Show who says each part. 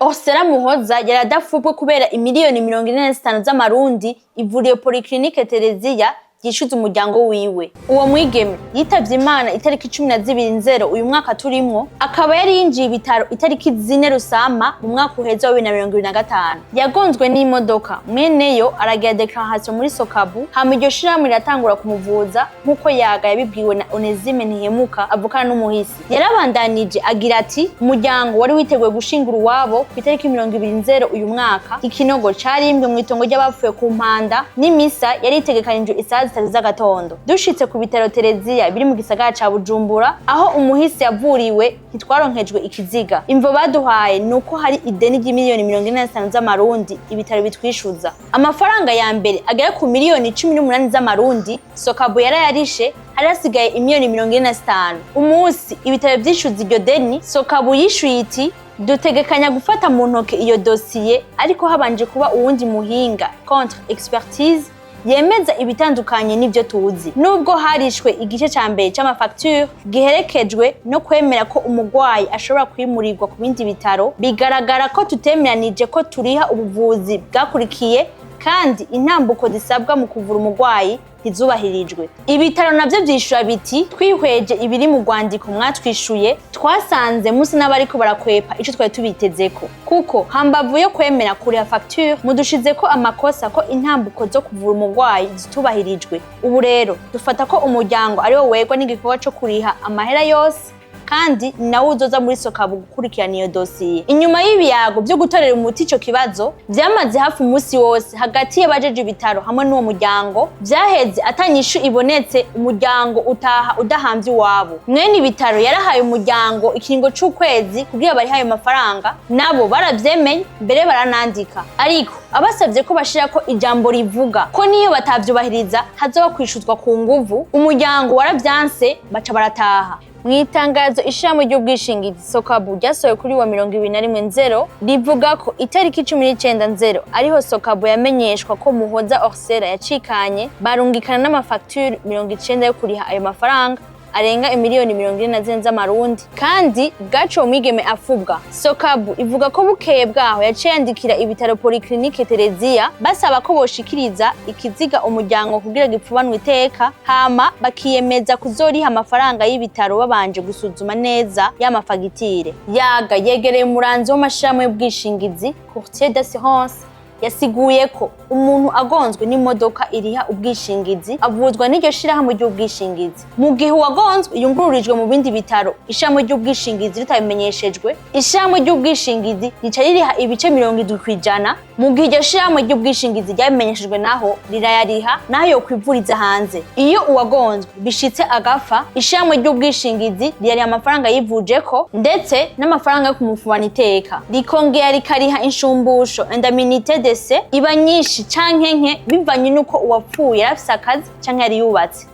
Speaker 1: Orsera Muhoza yari adafubwe kubera imiliyoni 45 z'amarundi ivuriro Polyclinique Tereziya ryishuza umuryango wiwe. Uwo mwigeme yitavye Imana itariki 12 Nzero uyu mwaka turimwo, akaba yari yinjiye ibitaro itariki 4 Rusama mu mwaka uheze wa 2025. Yagonzwe n'imodoka, mweneyo aragira déclaration muri Sokabu, hama iryo shirahamwe riratangura kumuvuza, nk'uko Yaga yabibwiwe na Onesime Ntihemuka avukana n'umuhisi. Yarabandanije agira ati: "Umuryango wari witeguye gushingura uwabo ku itariki 20 Nzero uyu mwaka. Ikinogo carimbwe mw'itongo ry'abapfuye ku Mpanda, n'imisa yari itegekanijwe isaha 3 z'agatondo. Dushitse ku bitaro Tereziya biri mu gisagara ca Bujumbura aho umuhisi yavuriwe, ntitwaronkejwe ikiziga. Imvo baduhaye ni uko hari ideni ry'imiliyoni 45 z'amarundi ibitaro bitwishuza. Amafaranga ya mbere agera ku miliyoni 18 z'amarundi Sokabu yarayarishe, hari hasigaye imiliyoni 45. Umunsi ibitaro vyishuza iryo deni, Sokabu yishuye iti: 'Dutegekanya gufata mu ntoke iyo dosiye, ariko habanje kuba uwundi muhinga, contre expertise, yemeza ibitandukanye n'ivyo tuzi.' Nubwo harishwe igice ca mbere c'amafacture giherekejwe no kwemera ko umugwayi ashobora kwimurirwa ku bindi bitaro, bigaragara ko tutemeranije ko turiha ubuvuzi bwakurikiye, kandi intambuko zisabwa mu kuvura umugwayi ntizubahirijwe.' Ibitaro navyo vyishura biti: 'Twihweje ibiri mu rwandiko mwatwishuye, twasanze musi n'abariko barakwepa ico twari tubitezeko, kuko hambavu yo kwemera kuriha facture, mudushizeko amakosa ko intambuko zo kuvura umugwayi zitubahirijwe. Ubu rero dufata ko umuryango ariwo wegwa n'igikorwa co kuriha amahera yose, kandi ni nawe uzoza muri Sokabu gukurikirana iyo dosiye.' Inyuma y'ibiyago vyo gutorera umuti ico kibazo vyamaze hafi umunsi wose hagati y'abajeje ibitaro hamwe n'uwo muryango, vyaheze atanyishu ibonetse, umuryango utaha udahamvye iwabo. Mwene ibitaro yarahaye umuryango ikiringo c'ukwezi kugira barihe ayo mafaranga, nabo baravyemeye, mbere baranandika, ariko abasavye ko bashirako ijambo rivuga ko niyo batavyubahiriza hazoba kwishuzwa ku nguvu, umuryango waravyanse, baca barataha." Mw'itangazo ishirahamwe ry'ubwishingizi Sokabu ryasohoye kuri wa 21 Nzero rivuga ko itariki 19 Nzero ariho Sokabu yamenyeshwa ko Muhoza Orsera yacikanye, barungikana n'amafacture 90 yo kuriha ayo mafaranga arenga imiliyoni 44 z'amarundi, kandi bwaciwe umwigeme afubwa. Sokabu ivuga ko bukeye bwaho yaciye yandikira ibitaro Polyclinique Tereziya basaba ko boshikiriza ikiziga umuryango kugira gipfubanwe iteka, hama bakiyemeza kuzoriha amafaranga y'ibitaro babanje gusuzuma neza y'amafagitire. Yaga yegereye umuranzi w'amashirahamwe y'ubwishingizi, courtier d'assurance, yasiguye ko umuntu agonzwe n'imodoka iriha ubwishingizi avuzwa n'iryo shirahamwe ry'ubwishingizi. Mu gihe uwagonzwe yungururijwe mu bindi bitaro ishirahamwe ry'ubwishingizi ritabimenyeshejwe, ishirahamwe ry'ubwishingizi rica ririha ibice 70%. Mu gihe iryo shirahamwe ry'ubwishingizi ryabimenyeshejwe naho, rirayariha naho yokwivuriza hanze. Iyo uwagonzwe bishitse agapfa, ishirahamwe ry'ubwishingizi riyariha amafaranga yivujeko ndetse n'amafaranga yo kumufubana iteka, rikongera rikariha inshumbusho, indemnité décès, iba nyinshi canke nke bivanye n'uko uwapfuye yari afise akazi canke yari yubatse.